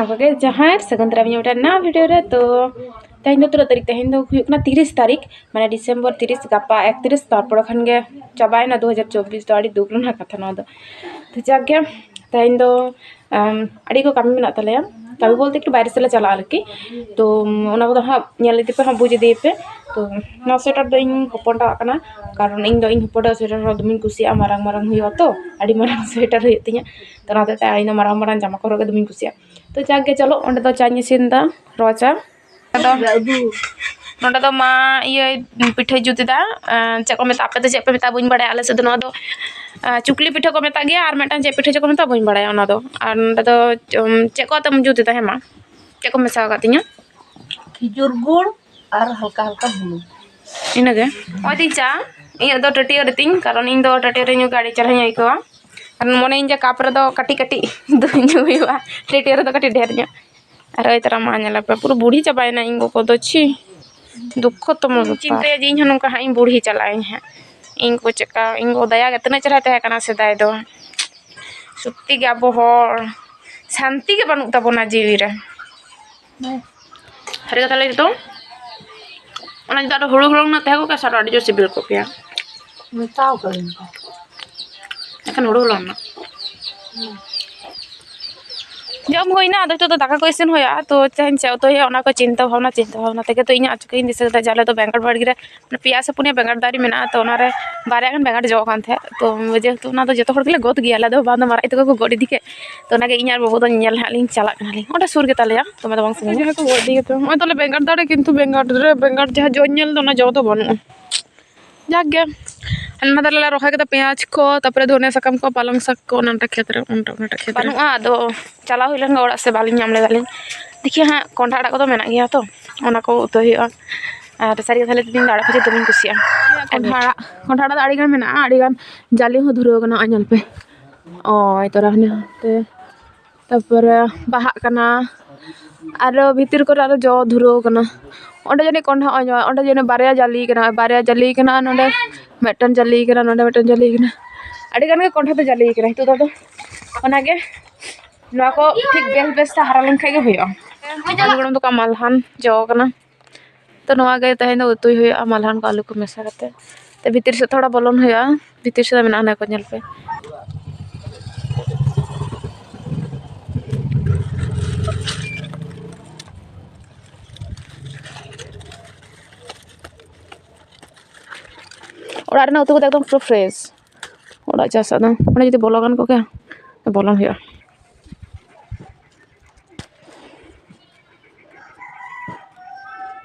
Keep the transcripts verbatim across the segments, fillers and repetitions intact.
ᱚᱱᱠᱟᱜᱮ ᱡᱚᱦᱟᱨ, ᱥᱟᱹᱜᱩᱱ ᱫᱟᱨᱟᱢ ᱤᱧᱟᱹᱜ ᱢᱤᱫᱴᱟᱝ ᱱᱟᱣᱟ video ᱨᱮ᱾ ᱛᱚ ᱛᱮᱦᱮᱧ ᱫᱚ ᱛᱤᱱᱟᱹᱜ ᱛᱟᱹᱨᱤᱠᱷ? ᱛᱮᱦᱮᱧ ᱫᱚ ᱦᱩᱭᱩᱜ ᱠᱟᱱᱟ ᱛᱤᱨᱤᱥ ᱛᱟᱹᱨᱤᱠᱷ, ᱢᱟᱱᱮ December ᱛᱤᱨᱤᱥ, ᱜᱟᱯᱟ ᱮᱠᱛᱨᱤᱥ, ᱛᱟᱨᱯᱚᱨᱮ ᱠᱷᱟᱱ ᱜᱮ ᱪᱟᱵᱟᱭᱮᱱᱟ ᱫᱩ ᱦᱟᱡᱟᱨ ᱪᱚᱵᱵᱤᱥ ᱫᱚ᱾ ᱟᱹᱰᱤ ᱫᱩᱠ ᱨᱮᱱᱟᱜ ᱠᱟᱛᱷᱟ ᱱᱚᱣᱟ ᱫᱚ᱾ ᱛᱚ ᱡᱟᱠ ᱜᱮ, ᱛᱮᱦᱮᱧ ᱫᱚ ᱟᱢ, ᱟᱹᱰᱤ ᱠᱚ ᱠᱟᱹᱢᱤ ᱢᱮᱱᱟᱜ ᱛᱟᱞᱮᱭᱟ᱾ ᱠᱟᱹᱢᱤ ᱵᱚᱞᱛᱮ ᱮᱠᱴᱩ ᱵᱟᱭᱨᱮ ᱥᱮᱫ ᱞᱮ ᱪᱟᱞᱟᱜᱼᱟ ᱟᱨᱠᱤ᱾ ᱛᱚ ᱚᱱᱟ ᱠᱚᱫᱚ ᱦᱟᱸᱜ ᱧᱮᱞ ᱤᱫᱤ ᱯᱮ, ᱦᱟᱸᱜ ᱵᱩᱡᱽ ᱤᱫᱤᱭ ᱯᱮ᱾ ᱛᱚ ᱱᱚᱣᱟ sweater ᱫᱚ ᱤᱧ ᱦᱚᱯᱚᱱ ᱴᱟᱣᱟᱜ ᱠᱟᱱᱟ, ᱠᱟᱨᱚᱱ ᱤᱧ ᱫᱚ ᱤᱧ ᱦᱚᱯᱚᱱ ᱴᱟᱣᱟᱜ sweater ᱦᱚᱨᱚᱜ ᱫᱚᱢᱮᱧ ᱠᱩᱥᱤᱭᱟᱜᱼᱟ, ᱢᱟᱨᱟᱝ ᱢᱟᱨᱟᱝ ᱦᱩᱭᱩᱜᱼᱟ ᱛᱚ, ᱟᱹᱰᱤ ᱢᱟᱨᱟᱝ sweater ᱦᱩᱭᱩᱜ ᱛᱤᱧᱟᱹ᱾ ᱛᱚ ᱚᱱᱟ ᱦᱚᱛᱮᱡ ᱛᱮ ᱤᱧ ᱫᱚ ᱢᱟᱨᱟᱝ ᱢᱟᱨᱟᱝ ᱡᱟᱢᱟ ᱠᱚ ᱦᱚᱨᱚᱜ ᱜᱮ ᱫᱚᱢᱮᱧ ᱠᱩᱥᱤᱭᱟᱜᱼᱟ᱾ ᱛᱚ ᱡᱟᱠ ᱜᱮ, ᱪᱚᱞᱚ ᱚᱸᱰᱮ ᱫᱚ ᱪᱟᱧ ᱤᱥᱤᱱ ᱮᱫᱟ, ᱨᱚ ᱪᱟ᱾ ᱱᱚᱰᱮ ᱫᱚ ᱢᱟ ᱤᱭᱟᱹ ᱯᱤᱴᱷᱟᱹᱭ ᱡᱩᱛ ᱮᱫᱟ᱾ ᱮᱸ, ᱪᱮᱫ ᱠᱚ ᱢᱮᱛᱟᱜᱼᱟ, ᱟᱯᱮ ᱫᱚ ᱪᱮᱫ ᱯᱮ ᱢᱮᱛᱟᱜᱼᱟ ᱵᱟᱹᱧ ᱵᱟᱲᱟᱭᱟ᱾ ᱟᱞᱮ ᱥᱮᱫ ᱫᱚ ᱱᱚᱣᱟ ᱫᱚ, ᱮᱸ, ᱪᱩᱠᱞᱤ ᱯᱤᱴᱷᱟᱹ ᱠᱚ ᱢᱮᱛᱟᱜ ᱜᱮᱭᱟ, ᱟᱨ ᱢᱤᱫᱴᱟᱝ ᱪᱮᱫ ᱯᱤᱴᱷᱟᱹ ᱪᱚ ᱠᱚ ᱢᱮᱛᱟᱜᱼᱟ ᱵᱟᱹᱧ ᱵᱟᱲᱟᱭᱟ ᱚᱱᱟ ᱫᱚ᱾ ᱟᱨ ᱱᱚᱰᱮ ᱫᱚ, ᱩᱢ, ᱪᱮᱫ ᱠᱚ ᱟᱛᱮᱢ ᱡᱩᱛ ᱮᱫᱟ ᱦᱮᱢᱟ? ᱪᱮᱫ ᱠᱚ ᱢᱮᱥᱟ ᱟᱠᱟᱫ ᱛᱤᱧᱟ? ᱠᱷᱤᱡᱩᱨ ᱜᱩᱲ ᱟᱨ ᱦᱟᱞᱠᱟ ᱦᱟᱞᱠᱟ ᱵᱩᱞᱩᱝ᱾ ᱤᱱᱟᱹᱜᱮ᱾ ᱱᱚᱜᱼᱚᱭ ᱛᱤᱧ ᱪᱟ, ᱤᱧᱟᱹᱜ ᱫᱚ ᱴᱟᱹᱴᱭᱟᱹ ᱨᱮ ᱛᱤᱧ, ᱠᱟᱨᱚᱱ ᱤᱧ ᱫᱚ ᱴᱟᱹᱴᱭᱟᱹ ᱨᱮ ᱧᱩ ᱜᱮ ᱟᱹᱰᱤ ᱪᱮᱦᱨᱟᱧ ᱟᱹᱭᱠᱟᱹᱣᱟ᱾ ᱟᱨ ᱢᱚᱱᱮᱭᱟᱹᱧ ᱡᱮ cup ᱨᱮᱫᱚ ᱠᱟᱹᱴᱤᱡ ᱠᱟᱹᱴᱤᱡ ᱫᱚ ᱧᱩ ᱦᱩᱭᱩᱜᱼᱟ, ᱴᱟᱹᱴᱭᱟᱹ ᱨᱮᱫᱚ ᱠᱟᱹᱴᱤᱡ ᱰᱷᱮᱨ ᱧᱚᱜ᱾ ᱟᱨ ᱳᱭ ᱛᱟᱨᱟ ᱢᱟ ᱧᱮᱞ ᱟᱯᱮ, ᱯᱩᱨᱟᱹ ᱵᱩᱲᱦᱤ ᱪᱟᱵᱟᱭᱮᱱᱟ ᱤᱧ ᱜᱚᱜᱚ ᱫᱚ, ᱪᱷᱤ, ᱫᱩᱠᱠᱷᱚᱛᱚᱢᱚ ᱵᱮᱯᱟᱨ᱾ ᱪᱤᱱᱛᱟᱹᱭᱟ ᱡᱮ ᱤᱧ ᱦᱚᱸ ᱱᱚᱝᱠᱟ ᱦᱟᱸᱜ ᱤᱧ ᱵᱩᱲᱦᱤ ᱪᱟᱞᱟᱜ ᱟᱹᱧ ᱦᱟᱸᱜ᱾ ᱤᱧ ᱜᱚᱜᱚ ᱪᱮᱫᱠᱟ, ᱤᱧ ᱜᱚᱜᱚ ᱫᱟᱭᱟ ᱜᱮ ᱛᱤᱱᱟᱹᱜ ᱪᱮᱦᱨᱟᱭ ᱛᱟᱦᱮᱸ ᱠᱟᱱᱟ ᱥᱮᱫᱟᱭ ᱫᱚ᱾ ᱥᱚᱛᱛᱤ ᱜᱮ ᱟᱵᱚ ᱦᱚᱲ ᱥᱟᱱᱛᱤ ᱜᱮ ᱵᱟᱹᱱᱩᱜ ᱛᱟᱵᱚᱱᱟ ᱡᱤᱣᱤ ᱨᱮ᱾ ᱥᱟᱹᱨᱤ ᱠᱟᱛᱷᱟ ᱞᱟᱹᱭ ᱛᱮᱫᱚ, ᱚᱱᱟ ᱡᱩᱫᱤ ᱟᱨᱚ ᱦᱩᱲᱩ ᱦᱚᱞᱚᱝ ᱨᱮᱱᱟᱜ ᱛᱟᱦᱮᱸ ᱠᱚᱜ ᱠᱮᱭᱟ ᱥᱮ, ᱟᱨᱚ ᱟᱹᱰᱤ ᱡᱳᱨ ᱥᱤᱵᱤᱞ ᱠᱚᱜ ᱠᱮᱭᱟ᱾ ᱢᱮᱛᱟᱣ ᱠᱟᱹᱫᱟᱹᱧ ᱛᱚ᱾ ᱮᱱᱠᱷᱟᱱ ᱦᱩᱲᱩ ᱦᱚᱞᱚᱝ ᱨᱮᱱᱟᱜ᱾ ᱡᱚᱢ ᱦᱩᱭᱱᱟ, ᱟᱫᱚ ᱱᱤᱛᱚᱜ ᱫᱚ ᱫᱟᱠᱟ ᱠᱚ ᱤᱥᱤᱱ ᱦᱩᱭᱩᱜᱼᱟ᱾ ᱛᱚ ᱪᱮᱫ ᱤᱧ ᱪᱮᱫ ᱩᱛᱩ ᱦᱩᱭᱩᱜᱼᱟ, ᱚᱱᱟ ᱠᱚ ᱪᱤᱱᱛᱟᱹ ᱵᱷᱟᱵᱽᱱᱟ, ᱪᱤᱱᱛᱟᱹ ᱵᱷᱟᱵᱽᱱᱟ ᱛᱮᱜᱮ ᱛᱚ ᱤᱧᱟᱹᱜ ᱟᱪᱠᱟᱧ ᱫᱤᱥᱟᱹ ᱠᱮᱫᱟ ᱡᱮ ᱟᱞᱮ ᱫᱚ ᱵᱮᱸᱜᱟᱲ ᱵᱟᱲᱜᱮ ᱨᱮ ᱯᱮᱭᱟ ᱥᱮ ᱯᱩᱱᱭᱟᱹ ᱵᱮᱸᱜᱟᱲ ᱫᱟᱨᱮ ᱢᱮᱱᱟᱜᱼᱟ, ᱛᱚ ᱚᱱᱟᱨᱮ ᱵᱟᱨᱭᱟ ᱜᱟᱱ ᱵᱮᱸᱜᱟᱲ ᱡᱚ ᱟᱠᱟᱱ ᱛᱟᱦᱮᱸᱫ᱾ ᱛᱚ ᱡᱮᱦᱮᱛᱩ ᱚᱱᱟ ᱫᱚ ᱡᱚᱛᱚ ᱦᱚᱲ ᱜᱮᱞᱮ ᱜᱚᱫ ᱜᱮᱭᱟ, ᱟᱞᱮ ᱫᱚ ᱵᱟᱝ ᱫᱚ ᱢᱟᱨᱟᱝ ᱟᱭᱳ ᱛᱟᱠᱚ ᱠᱚ ᱜᱚᱫ ᱤᱫᱤ ᱠᱮᱫ, ᱛᱚ ᱚᱱᱟᱜᱮ ᱤᱧ ᱟᱨ ᱵᱟᱹᱵᱩ ᱫᱚ ᱧᱮᱧᱮᱞ ᱦᱟᱸᱜ ᱞᱤᱧ ᱪᱟᱞᱟᱜ ᱠᱟᱱᱟᱞᱤᱧ᱾ ᱚᱸᱰᱮ ᱥᱩᱨ ᱜᱮᱛᱟᱞᱮᱭᱟ, ᱫᱚᱢᱮ ᱫᱚ ᱵᱟᱝ ᱥᱟᱺᱜᱤᱧᱟ᱾ ᱡᱟᱦᱟᱸᱭ ᱠᱚ ᱜᱚᱫ ᱤᱫᱤ ᱜᱮᱛᱚ, ᱱᱚᱜᱼᱚᱭ ᱛᱟᱦᱞᱮ ᱵᱮᱸᱜᱟᱲ ᱫᱟᱨᱮ, ᱠᱤᱱᱛᱩ ᱵᱮᱸᱜᱟᱲ ᱨᱮ, ᱵᱮᱸᱜᱟᱲ ᱡᱟᱦᱟᱸ ᱡᱚ ᱧᱮᱞ ᱫᱚ, ᱚᱱᱟ ᱡᱚ ᱫᱚ ᱵᱟᱹᱱᱩᱜᱼᱟ᱾ ᱡᱟᱠ ᱜᱮ, ᱦᱟᱱᱟ ᱫᱷᱟᱨᱮ ᱞᱮ ᱨᱚᱦᱚᱭ ᱠᱟᱫᱟ ᱯᱮᱸᱭᱟᱡᱽ ᱠᱚ, ᱛᱟᱨᱯᱚᱨᱮ ᱫᱷᱚᱱᱮ ᱥᱟᱠᱟᱢ ᱠᱚ, ᱯᱟᱞᱚᱝ ᱥᱟᱠ ᱠᱚ, ᱚᱱᱟᱴᱟ ᱠᱷᱮᱛ ᱨᱮ, ᱚᱱᱟᱴᱟ, ᱚᱱᱟᱴᱟ ᱠᱷᱮᱛ ᱨᱮ᱾ ᱵᱟᱹᱱᱩᱜᱼᱟ, ᱟᱫᱚ ᱪᱟᱞᱟᱣ ᱦᱩᱭ ᱞᱮᱱ ᱜᱮ ᱚᱲᱟᱜ ᱥᱮᱫ, ᱵᱟᱹᱞᱤᱧ ᱧᱟᱢ ᱞᱮᱫᱟᱞᱤᱧ᱾ ᱫᱮᱠᱷᱤ ᱦᱟᱸᱜ, ᱠᱚᱸᱰᱷᱟ ᱟᱲᱟᱜ ᱠᱚᱫᱚ ᱢᱮᱱᱟᱜ ᱜᱮᱭᱟ ᱛᱚ, ᱚᱱᱟ ᱠᱚ ᱩᱛᱩ ᱦᱩᱭᱩᱜᱼᱟ᱾ ᱟᱨ ᱥᱟᱹᱨᱤ ᱠᱟᱛᱷᱟ ᱞᱟᱹᱭ ᱛᱮᱫᱚ ᱤᱧ ᱫᱚ ᱟᱲᱟᱜ ᱵᱷᱟᱡᱟ ᱫᱚᱢᱮᱧ ᱠᱩᱥᱤᱭᱟᱜᱼᱟ᱾ ᱠᱚᱸᱰᱷᱟ ᱟᱲᱟᱜ, ᱠᱚᱸᱰᱷᱟ ᱟᱲᱟᱜ ᱫᱚ ᱟᱹᱰᱤ ᱜᱟᱱ ᱢᱮᱱᱟᱜᱼᱟ, ᱟᱹᱰᱤ ᱜᱟᱱ ᱡᱟᱞᱮ ᱦᱚᱸ ᱫᱷᱩᱨᱟᱹᱣ ᱠᱟᱱᱟ, ᱱᱚᱜᱼᱚᱭ ᱧᱮᱞ ᱯᱮ᱾ ᱳᱭ ᱛᱚᱨᱟ ᱦᱟᱱᱮ ᱦᱟᱱᱛᱮ, ᱛᱟᱨᱯᱚᱨᱮ ᱵᱟᱦᱟᱜ ᱠᱟᱱᱟ, ᱟᱨᱚ ᱵᱷᱤᱛᱤᱨ ᱠᱚᱨᱮ ᱟᱨᱚ ᱡᱚ ᱫᱷᱩᱨᱟᱹᱣ ᱠᱟᱱᱟ᱾ ᱚᱸᱰᱮ ᱡᱟᱹᱱᱤᱡ ᱠᱚᱸᱰᱷᱟ, ᱱᱚᱜᱼᱚᱭ ᱧᱚᱜ, ᱚᱸᱰᱮ ᱡᱟᱹᱱᱤᱡ ᱵᱟᱨᱭᱟ ᱡᱟᱹᱞᱤ ᱠᱟᱱᱟ, ᱵᱟᱨᱭᱟ ᱡᱟᱹᱞᱤ ᱠᱟᱱᱟ, ᱟᱨ ᱱᱚᱸᱰᱮ ᱢᱤᱫᱴᱮᱱ ᱡᱟᱹᱞᱤ ᱠᱟᱱᱟ, ᱱᱚᱸᱰᱮ ᱢᱤᱫᱴᱮᱱ ᱡᱟᱹᱞᱤ ᱠᱟᱱᱟ᱾ ᱟᱹᱰᱤ ᱜᱟᱱ ᱜᱮ ᱠᱚᱸᱰᱷᱟ ᱫᱚ ᱡᱟᱹᱞᱤ ᱠᱟᱱᱟ᱾ ᱱᱤᱛᱚᱜ ᱫᱚ ᱟᱫᱚ ᱚᱱᱟᱜᱮ ᱱᱚᱣᱟ ᱠᱚ ᱴᱷᱤᱠ ᱵᱮᱥ ᱵᱮᱥ ᱛᱮ ᱦᱟᱨᱟ ᱞᱮᱱᱠᱷᱟᱱ ᱜᱮ ᱦᱩᱭᱩᱜᱼᱟ᱾ ᱟᱹᱞᱩ ᱜᱚᱲᱚᱢ ᱛᱟᱠᱚ ᱢᱟᱞᱦᱟᱱ ᱡᱚ ᱠᱟᱱᱟ᱾ ᱛᱚ ᱱᱚᱣᱟ ᱜᱮ ᱛᱮᱦᱮᱧ ᱫᱚ ᱩᱛᱩᱭ ᱦᱩᱭᱩᱜᱼᱟ, ᱢᱟᱞᱦᱟᱱ ᱠᱚ ᱟᱹᱞᱩ ᱠᱚ ᱢᱮᱥᱟ ᱠᱟᱛᱮ᱾ ᱛᱚ ᱵᱷᱤᱛᱤᱨ ᱥᱮᱫ ᱛᱷᱚᱲᱟ ᱵᱚᱞᱚᱱ ᱦᱩᱭᱩᱜᱼᱟ, ᱵᱷᱤᱛᱤᱨ ᱥᱮᱫ ᱢᱮᱱᱟᱜᱼᱟ, ᱚᱱᱟ ᱠᱚ ᱧᱮᱞ ᱯᱮ᱾ ᱚᱲᱟᱜ ᱨᱮᱱᱟᱜ ᱩᱛᱩ ᱠᱚᱫᱚ ᱮᱠᱫᱚᱢ ᱯᱩᱨᱟᱹ ᱯᱷᱨᱮᱥ᱾ ᱚᱲᱟᱜ ᱪᱟᱥᱟᱜ ᱫᱚ ᱚᱸᱰᱮ ᱡᱩᱫᱤ ᱵᱚᱞᱚ ᱜᱟᱱ ᱠᱚᱜ ᱠᱮᱭᱟ, ᱵᱚᱞᱚᱱ ᱦᱩᱭᱩᱜᱼᱟ᱾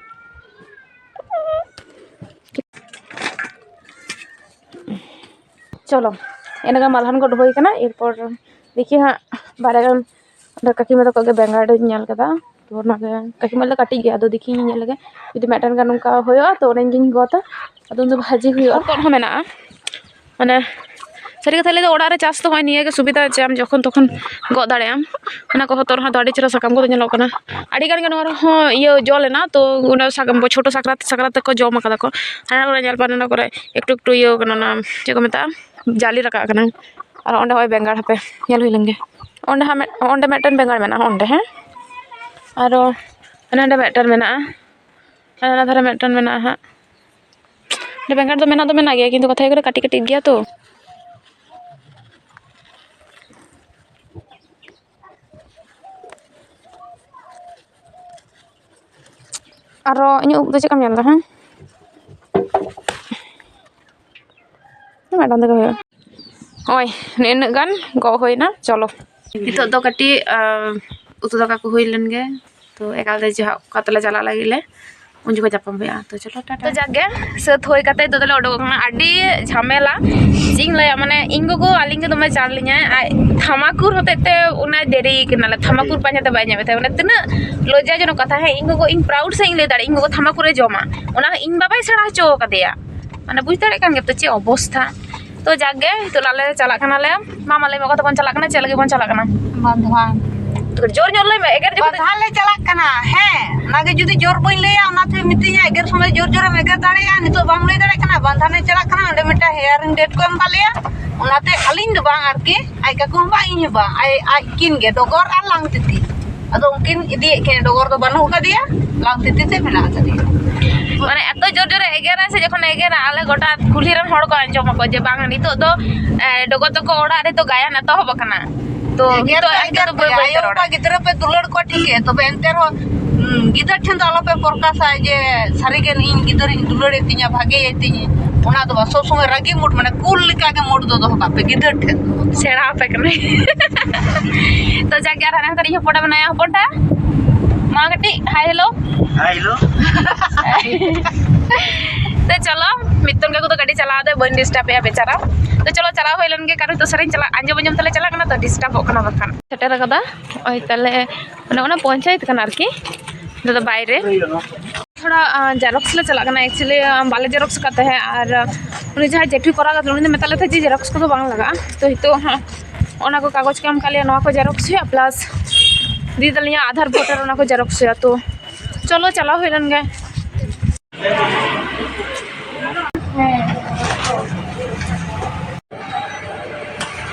ᱪᱚᱞᱚ, ᱤᱱᱟᱹᱜᱟᱱ ᱢᱟᱞᱦᱟᱱ ᱜᱚᱫ ᱦᱩᱭ ᱠᱟᱱᱟ᱾ ᱮᱨᱯᱚᱨ ᱫᱮᱠᱷᱤ ᱦᱟᱸᱜ, ᱵᱟᱨᱭᱟ ᱜᱟᱱ ᱚᱸᱰᱮ ᱠᱟᱹᱠᱤᱢᱟ ᱛᱟᱠᱚ ᱜᱮ ᱵᱮᱸᱜᱟᱲ ᱤᱧ ᱧᱮᱞ ᱠᱮᱫᱟ᱾ ᱛᱚ ᱚᱱᱟᱜᱮ ᱠᱟᱹᱠᱤᱢᱟ ᱫᱚ ᱠᱟᱹᱴᱤᱡ ᱜᱮᱭᱟ, ᱟᱫᱚ ᱫᱮᱠᱷᱤᱧ ᱧᱮᱞ ᱞᱮᱜᱮ, ᱡᱩᱫᱤ ᱢᱤᱫᱴᱮᱱ ᱜᱟᱱ ᱚᱱᱠᱟ ᱦᱩᱭᱩᱜᱼᱟ, ᱛᱚ ᱚᱱᱟᱧ ᱜᱤᱧ ᱜᱚᱫᱟ᱾ ᱟᱫᱚ ᱩᱱᱫᱚ ᱵᱷᱟᱹᱡᱤ ᱦᱩᱭᱩᱜᱼᱟ᱾ ᱦᱚᱛᱚᱫ ᱦᱚᱸ ᱢᱮᱱᱟᱜᱼᱟ, ᱢᱟᱱᱮ ᱥᱟᱹᱨᱤ ᱠᱟᱛᱷᱟ ᱞᱟᱹᱭ ᱫᱚ ᱚᱲᱟᱜ ᱨᱮ ᱪᱟᱥ ᱫᱚ ᱦᱚᱸᱜᱼᱚᱭ ᱱᱤᱭᱟᱹ ᱜᱮ ᱥᱩᱵᱤᱫᱷᱟ, ᱡᱮ ᱟᱢ ᱡᱚᱠᱷᱚᱱ ᱛᱚᱠᱷᱚᱱ ᱜᱚᱫ ᱫᱟᱲᱮᱭᱟᱜ ᱟᱢ᱾ ᱚᱱᱟ ᱠᱚ ᱦᱚᱛᱚᱫ ᱨᱮᱦᱚᱸ ᱫᱚ ᱟᱹᱰᱤ ᱪᱮᱦᱨᱟ ᱥᱟᱠᱟᱢ ᱠᱚᱫᱚ ᱧᱮᱞᱚᱜ ᱠᱟᱱᱟ᱾ ᱟᱹᱰᱤ ᱜᱟᱱ ᱜᱮ ᱱᱚᱣᱟ ᱨᱮᱦᱚᱸ ᱤᱭᱟᱹ ᱡᱚ ᱞᱮᱱᱟ, ᱛᱚ ᱚᱱᱟ ᱥᱟᱠᱟᱢ ᱪᱷᱳᱴᱳ ᱥᱟᱠᱨᱟᱛ, ᱥᱟᱠᱨᱟᱛ ᱛᱮᱠᱚ ᱡᱚᱢ ᱠᱟᱫᱟ ᱠᱚ᱾ ᱦᱟᱱᱟ ᱠᱚᱨᱮ ᱧᱮᱞ ᱯᱮ, ᱦᱟᱱᱟ ᱠᱚᱨᱮ ᱮᱠᱴᱩ ᱮᱠᱴᱩ ᱤᱭᱟᱹ ᱠᱟᱱᱟ, ᱚᱱᱟ ᱪᱮᱫ ᱠᱚ ᱢᱮᱛᱟᱜᱼᱟ, ᱡᱟᱞᱮ ᱨᱟᱠᱟᱵ ᱠᱟᱱᱟ᱾ ᱟᱨ ᱚᱸᱰᱮ ᱦᱚᱸᱜᱼᱚᱭ ᱵᱮᱸᱜᱟᱲ, ᱦᱟᱯᱮ ᱧᱮᱞ ᱦᱩᱭ ᱞᱮᱱ ᱜᱮ᱾ ᱚᱸᱰᱮ ᱦᱟᱸᱜ ᱢᱤᱫ-, ᱚᱸᱰᱮ ᱢᱤᱫᱴᱮᱱ ᱵᱮᱸᱜᱟᱲ ᱢᱮᱱᱟᱜᱼᱟ, ᱚᱸᱰᱮ, ᱦᱮᱸ, ᱟᱨᱚ ᱦᱟᱱᱮ ᱦᱟᱸᱰᱮ ᱢᱤᱫᱴᱮᱱ ᱢᱮᱱᱟᱜᱼᱟ, ᱦᱟᱱᱟ ᱫᱷᱟᱨᱮ ᱢᱤᱫᱴᱮᱱ ᱢᱮᱱᱟᱜᱼᱟ ᱦᱟᱸᱜ᱾ ᱚᱸᱰᱮ ᱵᱮᱸᱜᱟᱲ ᱫᱚ ᱢᱮᱱᱟᱜ ᱫᱚ ᱢᱮᱱᱟᱜ ᱜᱮᱭᱟ, ᱠᱤᱱᱛᱩ ᱠᱟᱛᱷᱟ ᱦᱩᱭᱩᱜ ᱠᱟᱱᱟ ᱠᱟᱹᱴᱤᱡ ᱠᱟᱹᱴᱤᱡ ᱜᱮᱭᱟ ᱛᱚ᱾ ᱟᱨᱚ ᱤᱧᱟᱹᱜ ᱩᱵ ᱫᱚ ᱪᱮᱫ ᱞᱮᱠᱟᱢ ᱧᱮᱞ ᱮᱫᱟ, ᱦᱮᱸ? ᱢᱤᱫᱴᱟᱝ ᱛᱮᱜᱮ ᱦᱩᱭᱩᱜᱼᱟ᱾ ᱱᱚᱜᱼᱚᱭ ᱱᱤᱱᱟᱹᱜ ᱜᱟᱱ ᱜᱚᱜ ᱦᱩᱭᱱᱟ᱾ ᱪᱚᱞᱚ, ᱱᱤᱛᱚᱜ ᱫᱚ ᱠᱟᱹᱴᱤᱡ, ᱟᱸ, ᱩᱛᱩ ᱫᱟᱠᱟ ᱠᱚ ᱦᱩᱭ ᱞᱮᱱ ᱜᱮ, ᱛᱚ ᱮᱠᱟᱞᱛᱮ ᱡᱟᱦᱟᱸ ᱚᱠᱟ ᱛᱮᱞᱮ ᱪᱟᱞᱟᱜ ᱞᱟᱹᱜᱤᱫ ᱞᱮ, ᱩᱱ ᱡᱚᱠᱷᱚᱱ ᱧᱟᱯᱟᱢ ᱦᱩᱭᱩᱜᱼᱟ᱾ ᱛᱚ ᱪᱚᱞᱚ, ᱴᱟᱴᱟ᱾ ᱛᱚ ᱡᱟᱠ ᱜᱮ, ᱥᱟᱹᱛ ᱦᱩᱭ ᱠᱟᱛᱮ ᱱᱤᱛᱚᱜ ᱫᱚᱞᱮ ᱩᱰᱩᱠᱚᱜ ᱠᱟᱱᱟ᱾ ᱟᱹᱰᱤ ᱡᱷᱟᱢᱮᱞᱟ, ᱪᱮᱫ ᱤᱧ ᱞᱟᱹᱭᱟ, ᱢᱟᱱᱮ ᱤᱧ ᱜᱚᱜᱚ ᱟᱹᱞᱤᱧ ᱜᱮ ᱫᱚᱢᱮ ᱡᱟᱲ ᱞᱤᱧᱟᱭ᱾ ᱟᱡ ᱛᱷᱟᱢᱟᱠᱩᱨ ᱦᱚᱛᱮᱡ ᱛᱮ ᱚᱱᱟ ᱫᱮᱨᱤ ᱠᱟᱱᱟᱞᱮ, ᱛᱷᱟᱢᱟᱠᱩᱨ ᱯᱟᱸᱡᱟ ᱛᱮ ᱵᱟᱭ ᱧᱟᱢᱮᱫ ᱛᱟᱦᱮᱸ᱾ ᱢᱟᱱᱮ ᱛᱤᱱᱟᱹᱜ ᱞᱚᱡᱡᱟᱡᱚᱱᱚᱠ ᱠᱟᱛᱷᱟ, ᱦᱮᱸ, ᱤᱧ ᱜᱚᱜᱚ, ᱤᱧ proud ᱥᱟᱺᱦᱤᱡ ᱤᱧ ᱞᱟᱹᱭ ᱫᱟᱲᱮᱭᱟᱜᱼᱟ, ᱤᱧ ᱜᱚᱜᱚ ᱛᱷᱟᱢᱟᱠᱩᱨᱮ ᱡᱚᱢᱟ, ᱚᱱᱟ ᱤᱧ ᱵᱟᱵᱟᱭ ᱥᱮᱬᱟ ᱦᱚᱪᱚ ᱟᱠᱟᱫᱮᱭᱟ᱾ ᱢᱟᱱᱮ ᱵᱩᱡᱽ ᱫᱟᱲᱮᱭᱟᱜ ᱠᱟᱱ ᱜᱮᱭᱟ ᱛᱚ ᱪᱮᱫ ᱚᱵᱚᱥᱛᱷᱟ᱾ ᱛᱚ ᱡᱟᱠ ᱜᱮ, ᱱᱤᱛᱚᱜ ᱟᱞᱮ ᱪᱟᱞᱟᱜ ᱠᱟᱱᱟᱞᱮ᱾ ᱢᱟ, ᱢᱟ ᱞᱟᱹᱭ ᱢᱮ, ᱚᱠᱟ ᱛᱮᱵᱚᱱ ᱪᱟᱞᱟᱜ ᱠᱟᱱᱟ, ᱪᱮᱫ ᱞᱟᱹᱜᱤᱫ ᱵᱚᱱ ᱪᱟᱞᱟᱜ ᱠᱟᱱᱟ? ᱵᱚᱨᱫᱷᱚᱢᱟᱱ᱾ ᱡᱳᱨ ᱧᱚᱜ ᱞᱟᱹᱭ ᱢᱮ, ᱮᱜᱮᱨ ᱡᱚᱠᱷᱚᱱ ᱫᱚ ᱵᱟᱸᱫᱷᱟᱱ ᱞᱮ ᱪᱟᱞᱟᱜ ᱠᱟᱱᱟ᱾ ᱦᱮᱸ, ᱚᱱᱟᱜᱮ ᱡᱩᱫᱤ ᱡᱳᱨ ᱵᱟᱹᱧ ᱞᱟᱹᱭᱟ, ᱚᱱᱟ ᱛᱮ ᱢᱤᱛᱟᱹᱧᱟ, ᱮᱜᱮᱨ ᱥᱚᱢᱚᱭ ᱡᱳᱨ ᱡᱳᱨᱮᱢ ᱮᱜᱮᱨ ᱫᱟᱲᱮᱭᱟᱜᱼᱟ, ᱱᱤᱛᱚᱜ ᱵᱟᱢ ᱞᱟᱹᱭ ᱫᱟᱲᱮᱭᱟᱜ ᱠᱟᱱᱟ᱾ ᱵᱟᱸᱫᱷᱟᱱ ᱞᱮ ᱪᱟᱞᱟᱜ ᱠᱟᱱᱟ, ᱚᱸᱰᱮ ᱢᱤᱫᱴᱟᱝ hearing date ᱠᱚ ᱮᱢ ᱠᱟᱜ ᱞᱮᱭᱟ᱾ ᱚᱱᱟᱛᱮ ᱟᱹᱞᱤᱧ ᱫᱚ ᱵᱟᱝ ᱟᱨᱠᱤ, ᱟᱡ ᱠᱟᱠᱩ ᱦᱚᱸ ᱵᱟᱝ, ᱤᱧ ᱦᱚᱸ ᱵᱟᱝ, ᱟᱡ, ᱟᱡ ᱠᱤᱱ ᱜᱮ ᱰᱚᱜᱚᱨ ᱟᱨ ᱞᱟᱝᱛᱤᱛᱤ᱾ ᱟᱫᱚ ᱩᱱᱠᱤᱱ ᱤᱫᱤᱭᱮᱫ ᱠᱤᱱ, ᱰᱚᱜᱚᱨ ᱫᱚ ᱵᱟᱹᱱᱩᱜ ᱟᱠᱟᱫᱮᱭᱟ, ᱞᱟᱝᱛᱤᱛᱤ ᱛᱮ ᱢᱮᱱᱟᱜ ᱟᱠᱟᱫᱮᱭᱟ᱾ ᱢᱟᱱᱮ ᱮᱛᱚ ᱡᱳᱨ ᱡᱳᱨᱮ ᱮᱜᱮᱨᱟ ᱥᱮ, ᱡᱚᱠᱷᱚᱱ ᱮᱜᱮᱨᱟ, ᱟᱞᱮ ᱜᱚᱴᱟ ᱠᱩᱞᱦᱤ ᱨᱮᱱ ᱦᱚᱲ ᱠᱚ ᱟᱸᱡᱚᱢ ᱟᱠᱚ ᱡᱮ ᱵᱟᱝ, ᱱᱤᱛᱚᱜ ᱫᱚ, ᱮ, ᱰᱚᱜᱚᱨ ᱛᱟᱠᱚ ᱚᱲᱟᱜ ᱨᱮᱫᱚ ᱜᱟᱭᱟᱱ ᱮᱛᱚᱦᱚᱵ ᱟᱠᱟᱱᱟ᱾ ᱛᱚ ᱮᱜᱮᱨ ᱱᱤᱛᱚᱜ ᱫᱚ ᱟᱡ ᱮᱜᱮᱨ ᱫᱚ ᱵᱟᱹᱭ ᱜᱮ, ᱵᱟᱹᱭ ᱛᱮ ᱟᱭᱳ ᱨᱚᱲᱟ᱾ ᱵᱟᱵᱟ ᱜᱤᱫᱽᱨᱟᱹ ᱯᱮ ᱫᱩᱞᱟᱹᱲ ᱠᱚᱣᱟ ᱴᱷᱤᱠ ᱜᱮ, ᱛᱚᱵᱮ ᱮᱱᱛᱮ ᱨᱮᱦᱚᱸ, ᱩᱸ, ᱜᱤᱫᱟᱹᱨ ᱴᱷᱮᱱ ᱫᱚ ᱟᱞᱚᱯᱮ ᱯᱨᱚᱠᱟᱥᱟ ᱡᱮ ᱥᱟᱹᱨᱤᱜᱮ ᱤᱧ ᱜᱤᱫᱟᱹᱨᱤᱧ ᱫᱩᱞᱟᱹᱲᱮ ᱛᱤᱧᱟ, ᱵᱷᱟᱜᱮᱭᱮ ᱛᱤᱧᱟ᱾ ᱚᱱᱟ ᱫᱚ ᱵᱟᱝ, ᱥᱚᱵ ᱥᱚᱢᱚᱭ ᱨᱟᱹᱜᱤ mood, ᱢᱟᱱᱮ ᱠᱩᱞ ᱞᱮᱠᱟ ᱜᱮ mood ᱫᱚ ᱫᱚᱦᱚ ᱠᱟᱜ ᱯᱮ ᱜᱤᱫᱟᱹᱨ ᱴᱷᱮᱱ ᱫᱚ᱾ ᱥᱮᱬᱟ ᱟᱯᱮ ᱠᱟᱹᱱᱟᱹᱧ᱾ ᱛᱚ ᱡᱟᱜᱮ ᱟᱨ ᱦᱟᱱᱮ ᱦᱟᱛᱟᱨ ᱤᱧ ᱦᱚᱯᱚᱱ ᱢᱮᱱᱟᱭᱟ, ᱦᱚᱯᱚᱱᱴᱟ, ᱢᱟ ᱠᱟᱹᱴᱤᱡ hi hello᱾ Hi hello᱾ ᱛᱚ ᱪᱚᱞᱚ, ᱢᱤᱫᱴᱟᱝ ᱠᱟᱠᱩ ᱫᱚ ᱜᱟᱹᱰᱤ ᱪᱟᱞᱟᱣ ᱫᱚ ᱵᱟᱹᱧ disturb ᱮᱭᱟ ᱵᱮᱪᱟᱨᱟ᱾ ᱛᱚ ᱪᱚᱞᱚ ᱪᱟᱞᱟᱣ ᱦᱩᱭ ᱞᱮᱱ ᱜᱮ, ᱠᱟᱨᱚᱱ ᱛᱚ ᱥᱮᱨᱮᱧ ᱪᱟᱞᱟᱜ ᱟᱸᱡᱚᱢ ᱟᱸᱡᱚᱢ ᱛᱮᱞᱮ ᱪᱟᱞᱟᱜ ᱠᱟᱱᱟ, ᱛᱚ ᱰᱤᱥᱴᱟᱵᱚᱜ ᱠᱟᱱᱟ ᱵᱟᱠᱷᱟᱱ᱾ ᱥᱮᱴᱮᱨ ᱟᱠᱟᱫᱟ ᱱᱚᱜᱼᱚᱭ ᱛᱟᱞᱮ, ᱢᱟᱱᱮ ᱚᱱᱟ ᱯᱚᱧᱪᱟᱭᱮᱛ ᱠᱟᱱᱟ ᱟᱨᱠᱤ, ᱱᱚᱰᱮ ᱫᱚ ᱵᱟᱭᱨᱮ᱾ ᱛᱷᱚᱲᱟ ᱡᱮᱨᱚᱠᱥ ᱞᱮ ᱪᱟᱞᱟᱜ ᱠᱟᱱᱟ, actually ᱵᱟᱞᱮ ᱡᱮᱨᱚᱠᱥ ᱟᱠᱟᱫ ᱛᱟᱦᱮᱸᱫ, ᱟᱨ ᱩᱱᱤ ᱡᱟᱦᱟᱸᱭ ᱡᱮᱴᱷᱩᱭ ᱠᱚᱨᱟᱣ ᱠᱟᱫ ᱩᱱᱤ ᱫᱚ ᱢᱮᱛᱟᱜ ᱞᱮ ᱛᱟᱦᱮᱸᱫ ᱡᱮ ᱡᱮᱨᱚᱠᱥ ᱠᱚᱫᱚ ᱵᱟᱝ ᱞᱟᱜᱟᱜᱼᱟ᱾ ᱛᱚ ᱱᱤᱛᱚᱜ ᱦᱟᱸᱜ ᱚᱱᱟ ᱠᱚ ᱠᱟᱜᱚᱡᱽ ᱠᱚ ᱮᱢ ᱠᱟᱜ ᱞᱮᱭᱟ, ᱱᱚᱣᱟ ᱠᱚ ᱡᱮᱨᱚᱠᱥ ᱦᱩᱭᱩᱜᱼᱟ, ᱯᱞᱟᱥ ᱫᱤᱫᱤ ᱛᱟᱹᱞᱤᱧᱟᱜ ᱟᱫᱷᱟᱨ ᱵᱷᱳᱴᱟᱨ ᱚᱱᱟ ᱠᱚ ᱡᱮᱨᱚᱠᱥ ᱦᱩᱭᱩᱜᱼᱟ᱾ ᱛᱚ ᱪᱚᱞᱚ ᱪᱟᱞᱟᱣ ᱦᱩᱭ ᱞᱮᱱ ᱜᱮ᱾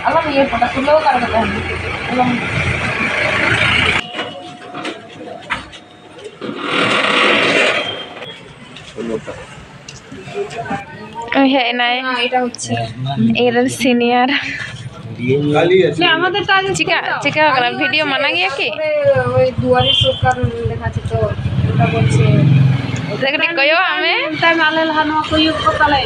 ᱟᱞᱚᱢ ᱤᱭᱟᱹ ᱠᱚᱣᱟ, ᱛᱩᱞᱟᱹᱣ ᱟᱠᱟᱫ ᱨᱮᱜᱮ ᱛᱟᱦᱮᱱ ᱢᱮ᱾ ᱟᱞᱚᱢ ᱩᱱᱤ ᱦᱮᱡ ᱮᱱᱟᱭ᱾ ᱦᱮᱸ, ᱮᱴᱟ ᱦᱚᱪᱪᱷᱮ᱾ ᱤᱧ ᱨᱮᱱ senior᱾ না, আমাদের তো আজ চিকা, চিকা করা, ভিডিও মানা গিয়া কি? তারপরে ওই দুয়ারি সরকার লেখা আছে তো, ওটা বলছে। ᱞᱟᱹᱜᱤᱫ ᱠᱚᱭᱚᱜ ᱟᱜ ᱢᱮ᱾ ᱛᱟᱭᱚᱢ ᱟᱞᱮ ᱞᱟᱦᱟ ᱱᱚᱣᱟ ᱠᱚ ᱤᱭᱟᱹ ᱠᱚ ᱛᱟᱞᱮ᱾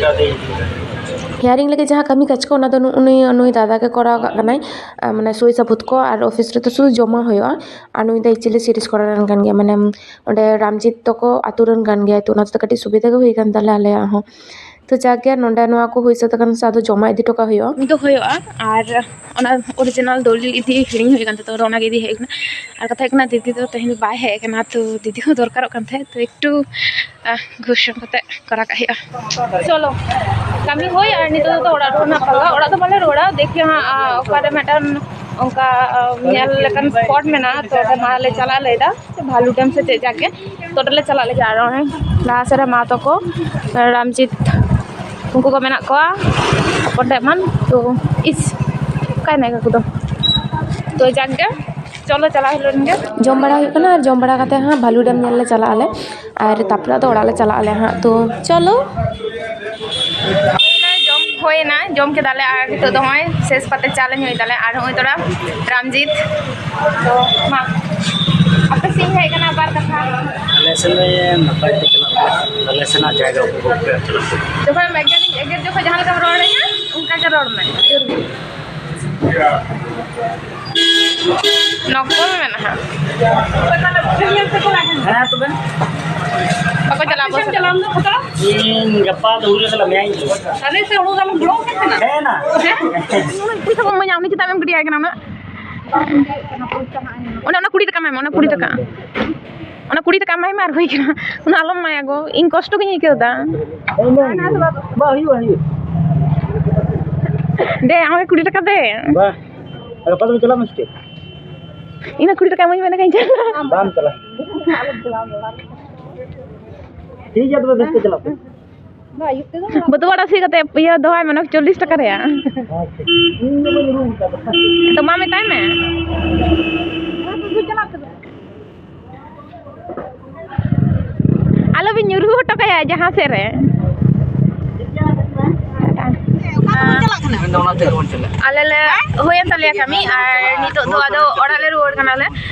Hearing ᱞᱟᱹᱜᱤᱫ ᱡᱟᱦᱟᱸ ᱠᱟᱹᱢᱤ ᱠᱟᱡᱽ ᱠᱚ, ᱚᱱᱟ ᱫᱚ ᱱᱩ-, ᱱᱩᱭ, ᱱᱩᱭ ᱫᱟᱫᱟ ᱜᱮ ᱠᱚᱨᱟᱣ ᱠᱟᱜ ᱠᱟᱱᱟᱭ᱾ ᱟᱨ ᱢᱟᱱᱮ ᱥᱳᱭ ᱥᱟᱹᱵᱩᱛ ᱠᱚ, ᱟᱨ ᱚᱯᱷᱤᱥ ᱨᱮᱫᱚ ᱥᱩᱫᱷᱩ ᱡᱚᱢᱟ ᱦᱩᱭᱩᱜᱼᱟ᱾ ᱟᱨ ᱱᱩᱭ ᱫᱚ actually series ᱠᱚᱨᱟᱣ ᱨᱮᱱ ᱠᱟᱱ ᱜᱮᱭᱟ, ᱢᱟᱱᱮ ᱚᱸᱰᱮ ᱨᱟᱢᱡᱤᱛ ᱛᱟᱠᱚ ᱟᱛᱳ ᱨᱮᱱ ᱠᱟᱱ ᱜᱮᱭᱟᱭ, ᱛᱚ ᱚᱱᱟ ᱛᱮᱫᱚ ᱠᱟᱹᱴᱤᱡ ᱥᱩᱵᱤᱫᱷᱟ ᱜᱮ ᱦᱩᱭ ᱠᱟᱱ ᱛᱟᱞᱮᱭᱟ ᱟᱞᱮᱭᱟᱜ ᱦᱚᱸ᱾ ᱛᱚ ᱡᱟᱜᱮ ᱱᱚᱸᱰᱮ ᱱᱚᱣᱟ ᱠᱚ ᱦᱩᱭ ᱥᱟᱹᱛ ᱟᱠᱟᱱ ᱥᱮ, ᱟᱫᱚ ᱡᱚᱢᱟᱜ ᱤᱫᱤ ᱦᱚᱴᱚ ᱠᱟᱜ ᱦᱩᱭᱩᱜᱼᱟ᱾ ᱤᱫᱤ ᱫᱚ ᱦᱩᱭᱩᱜᱼᱟ, ᱟᱨ ᱚᱱᱟ original ᱫᱚᱞᱤᱞ ᱤᱫᱤ ᱦᱤᱲᱤᱧ ᱦᱩᱭ ᱠᱟᱱ ᱛᱟᱦᱮᱸ, ᱛᱚ ᱚᱱᱟᱜᱮ ᱤᱫᱤ ᱦᱮᱡ ᱠᱟᱱᱟ᱾ ᱟᱨ ᱠᱟᱛᱷᱟ ᱦᱩᱭᱩᱜ ᱠᱟᱱᱟ, ᱫᱤᱫᱤ ᱫᱚ ᱛᱮᱦᱮᱧ ᱵᱟᱭ ᱦᱮᱡ ᱠᱟᱱᱟ, ᱛᱚ ᱫᱤᱫᱤ ᱦᱚᱸ ᱫᱚᱨᱠᱟᱨᱚᱜ ᱠᱟᱱ ᱛᱟᱦᱮᱸᱫ, ᱛᱚ ᱮᱠᱴᱩ, ᱟᱦ, ᱜᱷᱩᱥ ᱮᱢ ᱠᱟᱛᱮ ᱠᱚᱨᱟᱣ ᱠᱟᱜ ᱦᱩᱭᱩᱜᱼᱟ᱾ ᱪᱚᱞᱚ, ᱠᱟᱹᱢᱤ ᱦᱩᱭ, ᱟᱨ ᱱᱤᱛᱚᱜ ᱫᱚ ᱚᱲᱟᱜ ᱨᱩᱣᱟᱹᱲ ᱨᱮᱱᱟᱜ ᱯᱟᱞᱟ, ᱚᱲᱟᱜ ᱫᱚ ᱵᱟᱞᱮ ᱨᱩᱣᱟᱹᱲᱟ, ᱫᱮᱠᱷᱤ ᱦᱟᱸᱜ, ᱟᱦ, ᱚᱠᱟᱨᱮ ᱢᱤᱫᱴᱟᱝ ᱚᱱᱠᱟ ᱧᱮᱞ ᱞᱮᱠᱟᱱ ᱥᱯᱚᱴ ᱢᱮᱱᱟᱜᱼᱟ, ᱛᱚ ᱚᱸᱰᱮ ᱢᱟ ᱞᱮ ᱪᱟᱞᱟᱜ ᱞᱟᱹᱭᱫᱟ, ᱥᱮ ᱵᱷᱟᱞᱩ ᱰᱮᱢ ᱥᱮ ᱪᱮᱫ ᱡᱟᱠᱮ, ᱛᱚ ᱚᱸᱰᱮ ᱞᱮ ᱪᱟᱞᱟᱜ ᱞᱟᱹᱜᱤᱫ᱾ ᱟᱨ ᱚᱱᱮ ᱞᱟᱦᱟ ᱥᱮᱫ ᱨᱮ ᱢᱟ ᱛᱟᱠᱚ, ᱨᱟᱢᱡᱤᱛ, ᱩᱱᱠᱩ ᱠᱚ ᱢᱮᱱᱟᱜ ᱠᱚᱣᱟ ᱟᱠᱚ ᱴᱷᱮᱡ ᱢᱟᱱ᱾ ᱛᱚ ᱤᱥ, ᱚᱠᱟᱭᱱᱟᱭ ᱠᱟᱠᱩ ᱫᱚ? ᱛᱚ ᱡᱟᱠ ᱜᱮ, ᱪᱚᱞᱚ ᱪᱟᱞᱟᱣ ᱦᱩᱭ ᱞᱮᱱ ᱜᱮ᱾ ᱡᱚᱢ ᱵᱟᱲᱟ ᱦᱩᱭᱩᱜ ᱠᱟᱱᱟ, ᱟᱨ ᱡᱚᱢ ᱵᱟᱲᱟ ᱠᱟᱛᱮ ᱦᱟᱸᱜ ᱵᱷᱟᱞᱩ ᱰᱮᱢ ᱧᱮᱞ ᱞᱮ ᱪᱟᱞᱟᱜ ᱟᱞᱮ, ᱟᱨ ᱛᱟᱨᱯᱚᱨᱮ ᱟᱫᱚ ᱚᱲᱟᱜ ᱞᱮ ᱪᱟᱞᱟᱜ ᱟᱞᱮ ᱦᱟᱸᱜ᱾ ᱛᱚ ᱪᱚᱞᱚ᱾ ᱦᱩᱭᱱᱟ, ᱡᱚᱢ ᱦᱩᱭᱱᱟ, ᱡᱚᱢ ᱠᱮᱫᱟᱞᱮ, ᱟᱨ ᱱᱤᱛᱚᱜ ᱫᱚ ᱱᱚᱜᱼᱚᱭ ᱥᱮᱥ ᱯᱟᱛᱮ ᱪᱟ ᱞᱮ ᱧᱩᱭ ᱫᱟᱞᱮ, ᱟᱨ ᱱᱚᱜᱼᱚᱭ ᱛᱚᱨᱟ ᱨᱟᱢᱡᱤᱛ᱾ ᱛᱚ ᱢᱟ, ᱟᱯᱮ ᱥᱮᱫ ᱤᱧ ᱦᱮᱡ ᱠᱟᱱᱟ, ᱵᱟᱨ ᱠᱟᱛᱷᱟ᱾ ᱟᱞᱮ ᱥᱮᱱ ᱫᱚ ᱱᱟᱯᱟᱭ ᱛᱮ ᱪᱟᱞᱟᱜ ᱠᱟᱱᱟ, ᱟᱞᱮ ᱥᱮᱱᱟᱜ ᱡᱟᱭᱜᱟ ᱩᱯᱚᱵᱷᱳᱜᱽ ᱯᱮ᱾ ᱡᱚᱠᱷᱚᱱ ᱢᱮᱜᱟᱱᱤᱧ ᱮᱜᱮᱨ ᱡᱚᱠᱷᱚᱱ ᱡᱟᱦᱟᱸ ᱞᱮᱠᱟᱢ ᱨᱚᱲ ᱟᱹᱧᱟ, ᱚᱱᱠᱟ ᱜᱮ ᱨᱚᱲ ᱢᱮ᱾ ᱱᱚᱠᱚᱞ ᱢᱮᱱᱟᱜᱼᱟ᱾ ᱦᱮᱸ ᱛᱚᱵᱮ᱾ ᱵᱟᱠᱚ ᱪᱟᱞᱟᱜ ᱵᱚᱥ᱾ ᱤᱧ ᱜᱟᱯᱟ ᱫᱚ ᱦᱩᱲᱩ ᱪᱟᱞᱟᱜ ᱢᱮᱭᱟ ᱤᱧ᱾ ᱟᱞᱮ ᱥᱮ ᱦᱩᱲᱩ ᱫᱟᱢ ᱵᱞᱚᱠ ᱠᱟᱱᱟ᱾ ᱦᱮᱸ ᱱᱟ᱾ ᱯᱩᱭᱥᱟᱹ ᱠᱚ ᱮᱢᱟᱹᱧᱟ, ᱩᱱᱤ ᱪᱮᱫᱟᱜ ᱮᱢ ᱜᱤᱰᱤᱭᱟᱭ ᱠᱟᱱᱟ ᱩᱱᱟᱹᱜ? ᱚᱱᱮ ᱚᱱᱟ ᱠᱩᱲᱤ ᱴᱟᱠᱟ ᱮᱢᱟᱭ ᱢᱮ, ᱚᱱᱟ ᱠᱩᱲᱤ ᱴᱟᱠᱟ᱾ ᱚᱱᱟ ᱠᱩᱲᱤ ᱴᱟᱠᱟ ᱮᱢᱟᱭ ᱢᱮ ᱟᱨ ᱦᱩᱭ ᱠᱟᱱᱟ᱾ ᱚᱱᱟ ᱟᱞᱚᱢ ᱮᱢᱟᱭᱟ ᱜᱚ, ᱤᱧ ᱠᱚᱥᱴᱚ ᱜᱤᱧ ᱟᱹᱭᱠᱟᱹᱣ ᱮᱫᱟ᱾ ᱵᱟ, ᱦᱩᱭᱩᱜᱼᱟ, ᱦᱩᱭᱩᱜᱼᱟ᱾ ᱫᱮ, ᱟᱢᱟᱜ ᱠᱩᱲᱤ ᱴᱟᱠᱟ ᱫᱮ᱾ ᱵᱟ, ᱜᱟᱯᱟ ᱫᱚ ᱪᱟᱞᱟᱜ ᱢᱮ ᱥᱮ ᱪᱮᱫ? ᱤᱧ ᱫᱚ ᱠᱩᱲᱤ ᱴᱟᱠᱟ ᱮᱢᱟᱹᱧ ᱢᱮ, ᱮᱸᱰᱮᱠᱷᱟᱱ ᱪᱟᱞᱟᱜᱼᱟ᱾ ᱵᱟᱢ ᱪᱟᱞᱟᱜᱼᱟ᱾ ᱴᱷᱤᱠ ᱜᱮᱭᱟ, ᱛᱚᱵᱮ ᱵᱮᱥ ᱛᱮ ᱪᱟᱞᱟᱜ ᱯᱮ᱾ ᱵᱟᱹᱫᱩᱣᱟᱲᱟ ᱥᱮᱫ ᱠᱟᱛᱮ ᱤᱭᱟᱹ ᱫᱚᱦᱚᱭ ᱢᱮ, ᱚᱱᱟ ᱪᱚᱞᱞᱤᱥ ᱴᱟᱠᱟ ᱨᱮᱭᱟᱜ᱾ ᱟᱪᱪᱷᱟ, ᱤᱧ ᱫᱚ ᱵᱟᱹᱧ ᱩᱨᱩᱢ ᱠᱟᱫᱟ᱾ ᱛᱚ ᱢᱟ ᱢᱮᱛᱟᱭ ᱢᱮ᱾ ᱟᱞᱚᱵᱤᱱ ᱧᱩᱨᱦᱩ ᱦᱚᱴᱚ ᱠᱟᱭᱟ ᱡᱟᱦᱟᱸ ᱥᱮᱫ ᱨᱮ᱾ ᱟᱞᱮ ᱞᱮ ᱦᱩᱭᱮᱱ ᱛᱟᱞᱮᱭᱟ ᱠᱟᱹᱢᱤ, ᱟᱨ ᱱᱤᱛᱚᱜ ᱫᱚ ᱟᱫᱚ ᱚᱲᱟᱜ ᱞᱮ ᱨᱩᱣᱟᱹᱲ ᱠᱟᱱᱟᱞᱮ᱾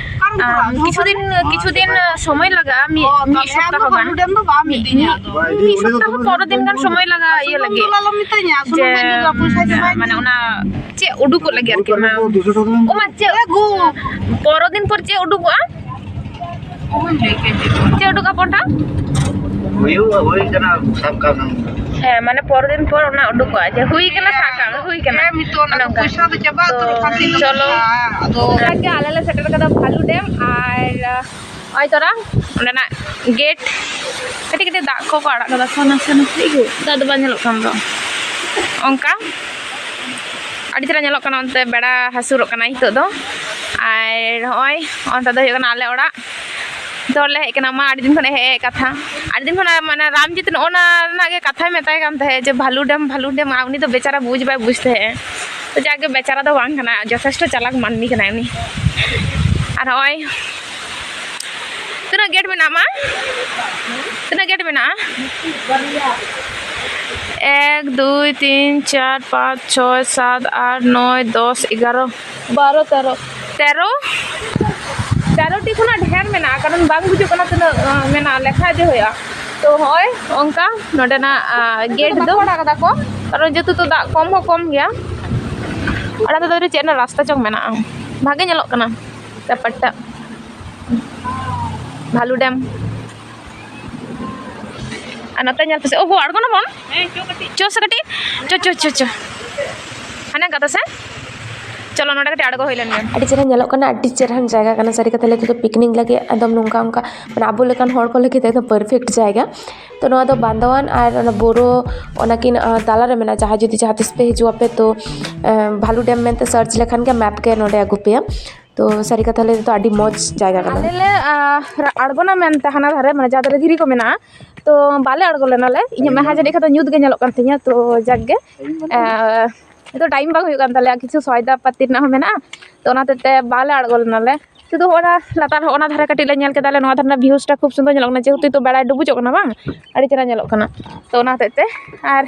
ᱟᱢ, ᱠᱤᱪᱷᱩ ᱫᱤᱱ, ᱠᱤᱪᱷᱩ ᱫᱤᱱ ᱥᱚᱢᱚᱭ ᱞᱟᱜᱟᱜᱼᱟ, ᱢᱤᱫ, ᱢᱤᱫ ᱥᱚᱯᱛᱟᱦᱚ ᱜᱟᱱ᱾ ᱢᱤᱫ, ᱢᱤᱫ, ᱢᱤᱫ ᱥᱚᱯᱛᱟᱦᱚ ᱯᱚᱨᱮ ᱫᱤᱱ ᱜᱟᱱ ᱥᱚᱢᱚᱭ ᱞᱟᱜᱟᱜᱼᱟ ᱤᱭᱟᱹ ᱞᱟᱹᱜᱤᱫ, ᱡᱮ, ᱢᱟᱱᱮ ᱚᱱᱟ ᱪᱮᱫ ᱩᱰᱩᱠᱚᱜ ᱞᱟᱹᱜᱤᱫ ᱟᱨᱠᱤ, ᱚᱱᱟ ᱚᱱᱟ ᱪᱮᱫ ᱯᱚᱨᱮ ᱫᱤᱱ ᱯᱚᱨ ᱪᱮᱫ ᱩᱰᱩᱠᱚᱜᱼᱟ? ᱪᱮᱫ ᱩᱰᱩᱠᱚᱜᱼᱟ ᱯᱚᱱᱰᱟ? ᱦᱩᱭᱩᱜᱼᱟ, ᱦᱩᱭ ᱠᱟᱱᱟ, ᱥᱟᱵ ᱠᱟᱜ ᱢᱮ᱾ ᱦᱮᱸ, ᱢᱟᱱᱮ ᱯᱚᱨᱮ ᱫᱤᱱ ᱯᱚᱨ ᱚᱱᱟ ᱩᱰᱩᱠᱚᱜᱼᱟ ᱡᱮ ᱦᱩᱭ ᱠᱟᱱᱟ, ᱥᱟᱵ ᱠᱟᱜ ᱢᱮ, ᱦᱩᱭ ᱠᱟᱱᱟ᱾ ᱦᱮᱸ, ᱢᱤᱫᱴᱚᱱ ᱚᱱᱟ ᱚᱱᱮ ᱚᱱᱠᱟ᱾ ᱯᱚᱭᱥᱟ ᱫᱚ ᱪᱟᱵᱟᱜ ᱛᱚ, ᱛᱚ, ᱠᱷᱟᱱ ᱫᱚ ᱪᱚᱞᱚ᱾ ᱟᱫᱚ ᱡᱟᱜᱮ ᱟᱞᱮ ᱞᱮ ᱥᱮᱴᱮᱨ ᱠᱟᱫᱟ ᱵᱷᱟᱞᱩ ᱰᱮᱢ, ᱟᱨ ᱱᱚᱜᱼᱚᱭ ᱛᱚᱨᱟ ᱚᱸᱰᱮᱱᱟᱜ ᱜᱮᱴ ᱠᱟᱹᱴᱤᱡ ᱠᱟᱹᱴᱤᱡ ᱫᱟᱜ ᱠᱚᱠᱚ ᱟᱲᱟᱜ ᱠᱟᱫᱟ ᱠᱚ ᱱᱟᱥᱮ ᱱᱟᱥᱮ, ᱤᱭᱟᱹ, ᱫᱟᱜ ᱫᱚ ᱵᱟᱝ ᱧᱮᱞᱚᱜ ᱠᱟᱱ ᱫᱚ ᱚᱱᱠᱟ᱾ ᱟᱹᱰᱤ ᱪᱮᱦᱨᱟ ᱧᱮᱞᱚᱜ ᱠᱟᱱᱟ, ᱚᱱᱛᱮ ᱵᱮᱲᱟ ᱦᱟᱹᱥᱩᱨᱚᱜ ᱠᱟᱱᱟ ᱱᱤᱛᱚᱜ ᱫᱚ᱾ ᱟᱨ ᱱᱚᱜᱼᱚᱭ ᱚᱱᱛᱮ ᱫᱚ ᱦᱩᱭᱩᱜ ᱠᱟᱱᱟ ᱟᱞᱮ ᱚᱲᱟᱜ᱾ ᱡᱚᱛᱚ ᱦᱚᱲ ᱞᱮ ᱦᱮᱡ ᱠᱟᱱᱟ, ᱢᱟ ᱟᱹᱰᱤ ᱫᱤᱱ ᱠᱷᱚᱱ ᱦᱮᱡ ᱦᱮᱡ ᱠᱟᱛᱷᱟ, ᱟᱹᱰᱤ ᱫᱤᱱ ᱠᱷᱚᱱ ᱢᱟᱱᱮ ᱨᱟᱢᱡᱤᱛ ᱱᱚᱜᱼᱚ ᱱᱟ ᱨᱮᱱᱟᱜ ᱜᱮ ᱠᱟᱛᱷᱟᱭ ᱢᱮᱛᱟᱭ ᱠᱟᱱ ᱛᱟᱦᱮᱸᱫ ᱡᱮ ᱵᱷᱟᱞᱩ ᱰᱮᱢ, ᱵᱷᱟᱞᱩ ᱰᱮᱢ, ᱟᱨ ᱩᱱᱤ ᱫᱚ ᱵᱮᱪᱟᱨᱟ ᱵᱩᱡᱽ ᱵᱟᱭ ᱵᱩᱡᱽ ᱛᱟᱦᱮᱸᱫ᱾ ᱛᱚ ᱡᱟᱜᱮ ᱵᱮᱪᱟᱨᱟ ᱫᱚ ᱵᱟᱝ ᱠᱟᱱᱟᱭ, ᱡᱚᱛᱷᱮᱥᱴᱚ ᱪᱟᱞᱟᱠ ᱢᱟᱹᱱᱢᱤ ᱠᱟᱱᱟᱭ ᱩᱱᱤ᱾ ᱟᱨ ᱱᱚᱜᱼᱚᱭ ᱛᱤᱱᱟᱹᱜ ᱜᱮᱴ ᱢᱮᱱᱟᱜᱼᱟ ᱢᱟ? ᱛᱤᱱᱟᱹᱜ ᱜᱮᱴ ᱢᱮᱱᱟᱜᱼᱟ? ᱮᱠ, ᱫᱩᱭ, ᱛᱤᱱ, ᱪᱟᱨ, ᱯᱟᱸᱪ, ᱪᱷᱚᱭ, ᱥᱟᱛ, ᱟᱴ, ᱱᱚᱭ, ᱫᱚᱥ, ᱮᱜᱟᱨᱚ, ᱵᱟᱨᱚ, ᱛᱮᱨᱚ, ᱛᱮᱨᱚ, ᱛᱮᱨᱚ ᱴᱤ ᱠᱷᱚᱱᱟᱜ ᱰᱷᱮᱨ ᱢᱮᱱᱟᱜᱼᱟ, ᱠᱟᱨᱚᱱ ᱵᱟᱝ ᱵᱩᱡᱩᱜ ᱠᱟᱱᱟ ᱛᱤᱱᱟᱹᱜ, ᱟᱸ, ᱢᱮᱱᱟᱜᱼᱟ, ᱞᱮᱠᱷᱟ ᱤᱫᱤ ᱦᱩᱭᱩᱜᱼᱟ᱾ ᱛᱚ ᱦᱚᱸᱜᱼᱚᱭ ᱚᱱᱠᱟ ᱱᱚᱸᱰᱮᱱᱟᱜ, ᱟᱸ, ᱜᱮᱴ ᱫᱚ ᱵᱟᱠᱚ ᱟᱲᱟᱜ ᱠᱟᱫᱟ ᱠᱚ, ᱠᱟᱨᱚᱱ ᱡᱮᱦᱮᱛᱩ ᱛᱚ ᱫᱟᱜ ᱠᱚᱢ ᱦᱚᱸ ᱠᱚᱢ ᱜᱮᱭᱟ᱾ ᱟᱨ ᱱᱚᱛᱮ ᱫᱚ ᱪᱮᱫ ᱨᱮᱱᱟᱜ ᱨᱟᱥᱛᱟ ᱪᱚᱝ ᱢᱮᱱᱟᱜᱼᱟ, ᱵᱷᱟᱜᱮ ᱧᱮᱞᱚᱜ ᱠᱟᱱᱟ ᱵᱮᱯᱟᱨᱴᱟ᱾ ᱵᱷᱟᱞᱩ ᱰᱮᱢ᱾ ᱟᱨ ᱱᱚᱛᱮ ᱧᱮᱞ ᱯᱮᱥᱮ, ᱳ ᱜᱳ, ᱟᱬᱜᱚᱱᱟ ᱵᱚᱱ᱾ ᱪᱚ ᱥᱮ ᱠᱟᱹᱴᱤᱡ, ᱪᱚ, ᱪᱚ, ᱪᱚ, ᱪᱚ᱾ ᱦᱟᱱᱮ ᱠᱟᱛᱷᱟ ᱥᱮ? ᱪᱚᱞᱚ, ᱱᱚᱰᱮ ᱠᱟᱹᱴᱤᱡ ᱟᱬᱜᱚ ᱦᱩᱭ ᱞᱮᱱ ᱜᱮ᱾ ᱟᱹᱰᱤ ᱪᱮᱦᱨᱟ ᱧᱮᱞᱚᱜ ᱠᱟᱱᱟ, ᱟᱹᱰᱤ ᱪᱮᱦᱨᱟᱱ ᱡᱟᱭᱜᱟ ᱠᱟᱱᱟ ᱥᱟᱹᱨᱤ ᱠᱟᱛᱷᱟ ᱞᱟᱹᱭ ᱛᱮᱫᱚ᱾ ᱯᱤᱠᱱᱤᱠ ᱞᱟᱹᱜᱤᱫ ᱮᱠᱫᱚᱢ ᱱᱚᱝᱠᱟ ᱚᱱᱠᱟ, ᱢᱟᱱᱮ, ᱟᱵᱚ ᱞᱮᱠᱟᱱ ᱦᱚᱲ ᱠᱚ ᱞᱟᱹᱜᱤᱫ ᱫᱚ ᱮᱠᱫᱚᱢ ᱯᱟᱨᱯᱷᱮᱠᱴ ᱡᱟᱭᱜᱟ᱾ ᱛᱚ, ᱱᱚᱣᱟ ᱫᱚ ᱵᱟᱱᱫᱳᱣᱟᱱ ᱟᱨ ᱚᱱᱟ ᱵᱳᱨᱳ, ᱚᱱᱟᱠᱤᱱ, ᱟᱸ, ᱛᱟᱞᱟᱨᱮ ᱢᱮᱱᱟᱜᱼᱟ᱾ ᱡᱟᱦᱟᱸᱭ ᱡᱩᱫᱤ ᱡᱟᱦᱟᱸ ᱛᱤᱥ ᱯᱮ ᱦᱤᱡᱩᱜ ᱟᱯᱮ, ᱛᱚ, ᱟᱸ, ᱵᱷᱟᱞᱩ ᱰᱮᱢ ᱢᱮᱱᱛᱮ ᱥᱟᱨᱪ ᱞᱮᱠᱷᱟᱱ ᱜᱮ ᱢᱮᱯ ᱜᱮ ᱱᱚᱰᱮ ᱟᱹᱜᱩ ᱯᱮᱭᱟ᱾ ᱛᱚ, ᱥᱟᱹᱨᱤ ᱠᱟᱛᱷᱟ ᱞᱟᱹᱭ ᱛᱮᱫᱚ ᱟᱹᱰᱤ ᱢᱚᱡᱽ ᱡᱟᱭᱜᱟ ᱠᱟᱱᱟ᱾ ᱟᱞᱮ ᱞᱮ, ᱟᱸ, ᱟᱬᱜᱚᱱᱟ ᱢᱮᱱᱛᱮ ᱦᱟᱱᱟ ᱫᱷᱟᱨᱮ, ᱢᱟᱱᱮ, ᱡᱟᱦᱟᱸ ᱫᱷᱟᱨᱮ ᱫᱷᱤᱨᱤ ᱠᱚ ᱢᱮᱱᱟᱜᱼᱟ, ᱛᱚ, ᱵᱟᱞᱮ ᱟᱬᱜᱚ ᱞᱮᱱᱟ ᱞᱮ᱾ ᱤᱧᱟᱹᱜ ᱢᱮᱫᱦᱟ ᱡᱟᱹᱱᱤᱡ ᱠᱷᱟᱱ ᱫᱚ ᱧᱩᱛ ᱜᱮ ᱧᱮᱞᱚᱜ ᱠᱟᱱ ᱛᱤᱧᱟᱹ᱾ ᱛᱚ, ᱡᱟᱠ ᱜᱮ, ᱟᱸ, ᱱᱤᱛᱚᱜ ᱴᱟᱭᱤᱢ ᱵᱟᱝ ᱦᱩᱭᱩᱜ ᱠᱟᱱ ᱛᱟᱞᱮᱭᱟ, ᱠᱤᱪᱷᱩ ᱥᱚᱭᱫᱟ ᱯᱟᱹᱛᱤ ᱨᱮᱱᱟᱜ ᱦᱚᱸ ᱢᱮᱱᱟᱜᱼᱟ, ᱛᱚ ᱚᱱᱟ ᱦᱚᱛᱮᱡ ᱛᱮ ᱵᱟᱞᱮ ᱟᱬᱜᱚ ᱞᱮᱱᱟ ᱞᱮ᱾ ᱥᱩᱫᱷᱩ ᱚᱱᱟ ᱞᱟᱛᱟᱨ ᱦᱚᱸ ᱚᱱᱟ ᱫᱷᱟᱨᱮ ᱠᱟᱹᱴᱤᱡ ᱞᱮ ᱧᱮᱞ ᱠᱮᱫᱟ ᱞᱮ, ᱱᱚᱣᱟ ᱫᱷᱟᱨᱮ ᱨᱮᱱᱟᱜ ᱵᱷᱤᱭᱩᱥᱴᱟ ᱠᱷᱩᱵ ᱥᱩᱱᱫᱚᱨ ᱧᱮᱞᱚᱜ ᱠᱟᱱᱟ, ᱡᱮᱦᱮᱛᱩ ᱱᱤᱛᱚᱜ ᱵᱮᱲᱟᱭ ᱰᱩᱵᱩᱡᱚᱜ ᱠᱟᱱᱟ ᱵᱟᱝ, ᱟᱹᱰᱤ ᱪᱮᱦᱨᱟ ᱧᱮᱞᱚᱜ ᱠᱟᱱᱟ᱾ ᱛᱚ ᱚᱱᱟ ᱦᱚᱛᱮᱡ ᱛᱮ, ᱟᱨ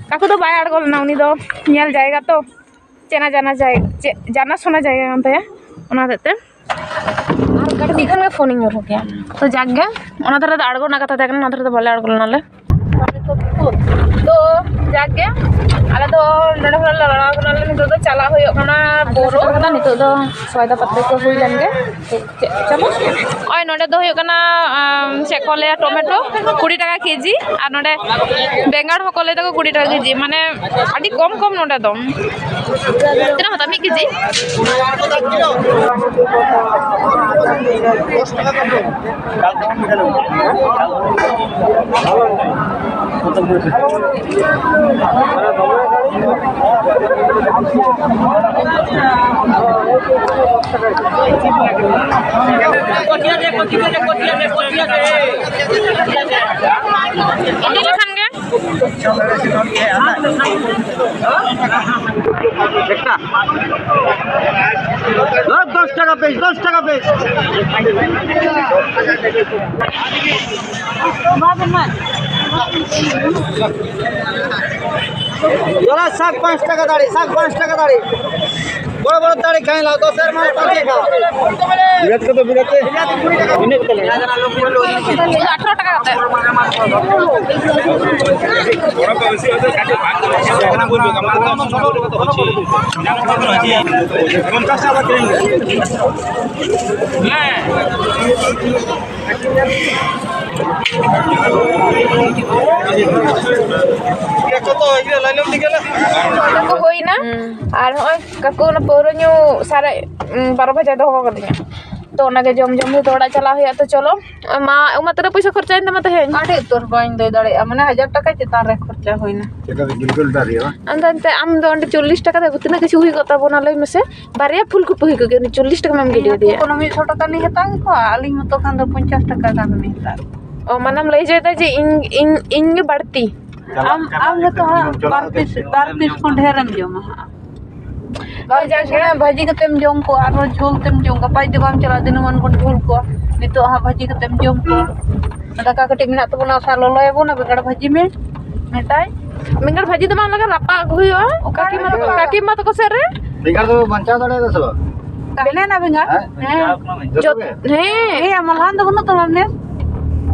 ᱠᱟᱠᱩ ᱫᱚ ᱵᱟᱭ ᱟᱬᱜᱚ ᱞᱮᱱᱟ, ᱩᱱᱤ ᱫᱚ ᱧᱮᱞ ᱡᱟᱭᱜᱟ ᱛᱚ, ᱪᱮᱱᱟ ᱡᱟᱱᱟ ᱡᱟᱭ-, ᱪᱮ-, ᱡᱟᱱᱟ ᱥᱚᱱᱟ ᱡᱟᱭᱜᱟ ᱠᱟᱱ ᱛᱟᱭᱟ, ᱚᱱᱟ ᱦᱚᱛᱮᱡ ᱛᱮ᱾ ᱟᱨ ᱠᱟᱹᱴᱤᱡ ᱠᱷᱟᱱ ᱜᱮ ᱯᱷᱳᱱᱤᱧ ᱧᱩᱨᱦᱩ ᱠᱮᱭᱟ᱾ ᱛᱚ ᱡᱟᱠ ᱜᱮ, ᱚᱱᱟ ᱫᱷᱟᱨᱮ ᱫᱚ ᱟᱬᱜᱚ ᱨᱮᱱᱟᱜ ᱠᱟᱛᱷᱟ ᱛᱟᱦᱮᱸ ᱠᱟᱱᱟ, ᱚᱱᱟ ᱫᱷᱟᱨᱮ ᱫᱚ ᱵᱟᱞᱮ ᱟᱬᱜᱚ ᱞᱮᱱᱟ ᱞᱮ᱾ ᱛᱚ ᱡᱟᱠ ᱜᱮ, ᱟᱞᱮ ᱫᱚ ᱱᱚᱰᱮ ᱠᱷᱚᱱᱟᱜ ᱞᱮ ᱨᱟᱣᱟᱞ ᱠᱟᱱᱟ ᱞᱮ, ᱱᱤᱛᱚᱜ ᱫᱚ ᱪᱟᱞᱟᱜ ᱦᱩᱭᱩᱜ ᱠᱟᱱᱟ ᱵᱳᱨᱳ᱾ ᱱᱤᱛᱚᱜ ᱫᱚ ᱥᱚᱭᱫᱟ ᱯᱟᱛᱟ ᱠᱚ ᱦᱩᱭ ᱞᱮᱱ ᱜᱮ᱾ ᱪᱮᱫ, ᱪᱮᱫ ᱪᱟᱵᱟ? ᱱᱚᱜᱼᱚᱭ ᱱᱚᱰᱮ ᱫᱚ ᱦᱩᱭᱩᱜ ᱠᱟᱱᱟ, ᱟᱢ, ᱪᱮᱫ ᱠᱚ ᱞᱟᱹᱭᱟ, ᱴᱚᱢᱮᱴᱳ ᱠᱩᱲᱤ ᱴᱟᱠᱟ ᱠᱮᱡᱤ, ᱟᱨ ᱱᱚᱰᱮ ᱵᱮᱸᱜᱟᱲ ᱦᱚᱸᱠᱚ ᱞᱟᱹᱭ ᱫᱟᱠᱚ ᱠᱩᱲᱤ ᱴᱟᱠᱟ ᱠᱮᱡᱤ, ᱢᱟᱱᱮ ᱟᱹᱰᱤ ᱠᱚᱢ ᱠᱚᱢ ᱱᱚᱰᱮ ᱫᱚ᱾ ᱛᱤᱱᱟᱹᱜ ᱦᱟᱛᱟᱣᱟ ᱢᱤᱫ ᱠᱮᱡᱤ? ᱤᱫᱤ ᱞᱮᱠᱷᱟᱱ ᱜᱮ᱾ ᱫᱚᱥ ᱴᱟᱠᱟ ᱯᱤᱥ, ᱫᱚᱥ ᱴᱟᱠᱟ ᱯᱤᱥ᱾ ᱡᱚᱲᱟ ᱥᱟᱜ ᱯᱟᱸᱪ ᱴᱟᱠᱟ ᱫᱟᱲᱮ, ᱥᱟᱜ ᱯᱟᱸᱪ ᱴᱟᱠᱟ ᱫᱟᱲᱮ᱾ ᱵᱚᱲ ᱵᱚᱲ ᱫᱟᱲᱮ ᱠᱷᱟᱱ ᱞᱟᱜ ᱫᱚ ᱥᱮᱨᱢᱟ ᱯᱟᱸᱪ ᱴᱟᱠᱟ᱾ ᱵᱤᱨᱟᱴ ᱠᱚ ᱫᱚ ᱵᱤᱨᱟᱴ ᱛᱮ᱾ ᱤᱱᱟᱹ ᱠᱚ ᱛᱟᱞᱮ᱾ ᱟᱴᱷᱨᱚ ᱴᱟᱠᱟ ᱠᱟᱛᱮ᱾ ᱯᱚᱧᱪᱟᱥ ᱴᱟᱠᱟ ᱠᱤᱨᱤᱧ᱾ ᱠᱚ ᱦᱩᱭᱱᱟ᱾ ᱟᱨ ᱦᱚᱸᱜᱼᱚᱭ ᱠᱟᱠᱩ ᱚᱱᱟ ᱯᱟᱹᱣᱨᱟᱹ ᱧᱩ ᱥᱟᱨᱮᱡ, ᱩᱸ, ᱵᱟᱨᱚ ᱵᱟᱡᱮ ᱫᱚᱦᱚ ᱠᱟᱫᱤᱧᱟ᱾ ᱛᱚ ᱚᱱᱟᱜᱮ ᱡᱚᱢ ᱡᱚᱢ ᱦᱩᱭᱩᱜ ᱛᱚ ᱚᱲᱟᱜ ᱪᱟᱞᱟᱣ ᱦᱩᱭᱩᱜᱼᱟ᱾ ᱛᱚ ᱪᱚᱞᱚ, ᱢᱟ ᱩᱢᱟ ᱛᱤᱱᱟᱹᱜ ᱯᱚᱭᱥᱟ ᱠᱷᱚᱨᱪᱟᱭᱮᱱ ᱛᱟᱢᱟ ᱛᱮᱦᱮᱧ? ᱟᱹᱰᱤ ᱩᱛᱟᱹᱨ ᱵᱟᱹᱧ ᱞᱟᱹᱭ ᱫᱟᱲᱮᱭᱟᱜᱼᱟ, ᱢᱟᱱᱮ ᱦᱟᱡᱟᱨ ᱴᱟᱠᱟ ᱪᱮᱛᱟᱱ ᱨᱮ ᱠᱷᱚᱨᱪᱟ ᱦᱩᱭᱱᱟ᱾ ᱪᱮᱫ ᱞᱮᱠᱟ ᱵᱤᱞᱠᱩᱞ ᱫᱟᱲᱮᱭᱟᱜᱼᱟ? ᱟᱫᱚ ᱮᱱᱛᱮ ᱟᱢ ᱫᱚ ᱚᱸᱰᱮ ᱪᱚᱞᱞᱤᱥ ᱴᱟᱠᱟ ᱫᱚ ᱛᱤᱱᱟᱹᱜ ᱠᱤᱪᱷᱩ ᱦᱩᱭ ᱠᱚᱜ ᱛᱟᱵᱚᱱᱟ ᱞᱟᱹᱭ ᱢᱮᱥᱮ? ᱵᱟᱨᱭᱟ ᱯᱷᱩᱞ ᱠᱚᱯᱤ ᱦᱩᱭ ᱠᱚᱜ ᱜᱮᱭᱟ, ᱩᱱᱤ ᱪᱚᱞᱞᱤᱥ ᱴᱟᱠᱟ ᱢᱟᱢ ᱜᱤᱰᱤ ᱤᱧ ᱟᱫᱮᱭᱟ᱾ ᱠᱳᱱᱳ ᱢᱤᱫ ᱥᱚ ᱴᱟᱠᱟ ᱨᱤᱧ ᱦᱟᱛᱟᱣ ᱠᱮᱠᱚᱣᱟ, ᱟᱹᱞᱤᱧ ᱢᱚᱛᱚ ᱠᱷᱟᱱ ᱫᱚ ᱯᱚᱧᱪᱟᱥ ᱴᱟᱠᱟ ᱜᱟᱱ ᱞᱤᱧ ᱦᱟᱛᱟᱣ ᱠᱮᱠᱚᱣᱟ᱾ ᱚ, ᱢᱟᱱᱮᱢ ᱞᱟᱹᱭ ᱦᱚᱪᱚᱭᱮᱫᱟ ᱡᱮ ᱤᱧ, ᱤᱧ, ᱤᱧ ᱜᱮ ᱵᱟᱹᱲᱛᱤ? ᱟᱢ, ᱟᱢ ᱜᱮᱛᱚ ᱦᱟᱸᱜ ᱵᱟᱨ ᱯᱤᱥ, ᱵᱟᱨ ᱯᱤᱥ ᱠᱷᱚᱱ ᱰᱷᱮᱨᱮᱢ ᱡᱚᱢᱟ ᱦᱟᱸᱜ᱾ ᱵᱟᱨ ᱯᱤᱥ ᱡᱟᱜᱮ᱾ ᱦᱟᱸᱜ ᱵᱷᱟᱹᱡᱤ ᱠᱟᱛᱮᱢ ᱡᱚᱢ ᱠᱚᱣᱟ, ᱟᱨᱦᱚᱸ ᱡᱷᱳᱞ ᱛᱮᱢ ᱡᱚᱢ ᱠᱚᱣᱟ᱾ ᱜᱟᱯᱟ ᱡᱩᱫᱤ ᱵᱟᱢ ᱪᱟᱞᱟᱜᱼᱟ, ᱫᱤᱱᱟᱹᱢᱟᱱ ᱵᱚᱱ ᱡᱷᱳᱞ ᱠᱚᱣᱟ᱾ ᱱᱤᱛᱚᱜ ᱦᱟᱸᱜ ᱵᱷᱟᱹᱡᱤ ᱠᱟᱛᱮᱢ ᱡᱚᱢ ᱠᱚᱣᱟ᱾ ᱫᱟᱠᱟ ᱠᱟᱹᱴᱤᱡ ᱢᱮᱱᱟᱜ ᱛᱟᱵᱚᱱᱟ, ᱥᱟᱵ ᱞᱚᱞᱚᱭᱟᱵᱚᱱ, ᱟᱨ ᱵᱮᱸᱜᱟᱲ ᱵᱷᱟᱹᱡᱤ ᱢᱮ, ᱢᱮᱛᱟᱭ᱾ ᱵᱮᱸᱜᱟᱲ ᱵᱷᱟᱹᱡᱤ ᱫᱚ ᱵᱟᱝ ᱞᱟᱜᱟᱜᱼᱟ, ᱨᱟᱯᱟᱜ ᱟᱹᱜᱩ ᱦᱩᱭᱩᱜᱼᱟ᱾ ᱚᱠᱟ ᱠᱟᱹᱠᱤ ᱢᱟ ᱨᱮ? ᱛᱟᱠᱚ, ᱠᱟᱹᱠᱤ ᱢᱟ ᱛᱟᱠᱚ ᱥᱮᱫ ᱨᱮ᱾ ᱵᱮᱸᱜᱟᱲ ᱫᱚ ᱵᱟᱧᱪᱟᱣ ᱫᱟᱲᱮᱭᱟᱫᱟ ᱥᱮ ᱵᱟᱝ? ᱛᱟᱦᱮᱸ ᱞᱮᱱᱟ ᱵᱮᱸᱜᱟᱲ? ᱦᱮᱸ? ᱦᱮᱸ᱾ ᱡᱚᱛᱚ ᱡᱚᱛ-, ᱜᱮ? ᱦᱮᱸ᱾ ᱦᱮᱸ, ᱢᱟᱞᱦᱟᱱ ᱫᱚ ᱵᱟᱹᱱᱩᱜ ᱛᱟᱢᱟ ᱱᱮᱥ?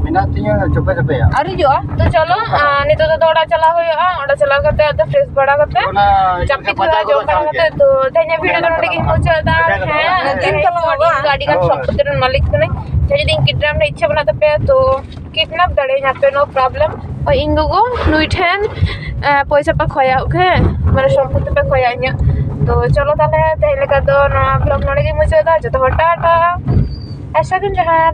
ᱢᱮᱱᱟᱜ ᱛᱤᱧᱟᱹ, ᱪᱚᱯᱮ ᱪᱚᱯᱮᱭᱟ᱾ ᱟᱹᱣᱨᱤ ᱡᱚᱜᱼᱟ? ᱛᱚ ᱪᱚᱞᱚ, ᱟᱸ, ᱱᱤᱛᱚᱜ ᱫᱚ ᱚᱲᱟᱜ ᱪᱟᱞᱟᱣ ᱦᱩᱭᱩᱜᱼᱟ᱾ ᱚᱲᱟᱜ ᱪᱟᱞᱟᱣ ᱠᱟᱛᱮ ᱟᱫᱚ fresh ᱵᱟᱲᱟ ᱠᱟᱛᱮ ᱚᱱᱟ ᱪᱟᱯᱤ ᱤᱭᱟᱹ ᱫᱷᱩᱲᱟ ᱯᱟᱛᱟ ᱡᱚᱢ ᱠᱚᱫᱚ ᱵᱟᱲᱟ ᱪᱟᱞᱟᱜ ᱠᱟᱛᱮ ᱜᱮ᱾ ᱛᱚ ᱛᱮᱦᱮᱧᱟᱜ video ᱫᱚ ᱱᱚᱰᱮ ᱜᱤᱧ ᱢᱩᱪᱟᱹᱫ ᱮᱫᱟ᱾ ᱦᱮᱸ, ᱦᱮᱸ, ᱤᱧ ᱫᱚ ᱟᱹᱰᱤ ᱜᱟᱱ ᱦᱳᱭ᱾ ᱥᱚᱢᱯᱚᱛᱤ ᱨᱮᱱ ᱢᱟᱹᱞᱤᱠ ᱠᱟᱹᱱᱟᱹᱧ᱾ ᱡᱟᱦᱟᱸᱭ ᱡᱩᱫᱤ ᱤᱧ kidnap ᱨᱮᱱᱟᱜ ᱤᱪᱪᱷᱟᱹ ᱢᱮᱱᱟᱜ ᱛᱟᱯᱮᱭᱟ ᱛᱚ kidnap ᱫᱟᱲᱮᱭᱟᱹᱧᱟ ᱯᱮ, no problem᱾ ᱦᱳᱭ, ᱤᱧ ᱜᱚᱜᱚ ᱱᱩᱭ ᱴᱷᱮᱱ, ᱮ, ᱯᱚᱭᱥᱟ ᱯᱮ ᱠᱷᱚᱭᱟ, okay? ᱢᱟᱱᱮ ᱥᱚᱢᱯᱚᱛᱤ ᱯᱮ ᱠᱷᱚᱭᱟ ᱤᱧᱟᱹᱜ᱾ ᱛᱚ ᱪᱚᱞᱚ ᱛᱟᱦᱞᱮ ᱛᱮᱦᱮᱧ ᱞᱮᱠᱟ ᱫᱚ ᱱᱚᱣᱟ vlog ᱱᱚᱰᱮ ᱜᱤᱧ ᱢᱩᱪᱟᱹᱫ ᱮᱫᱟ᱾ ᱡᱚᱛᱚ ᱦᱚᱲ ᱴᱟᱴᱟ᱾ ᱟᱨ ᱥᱟᱹᱜᱩᱱ ᱡᱚᱦᱟᱨ᱾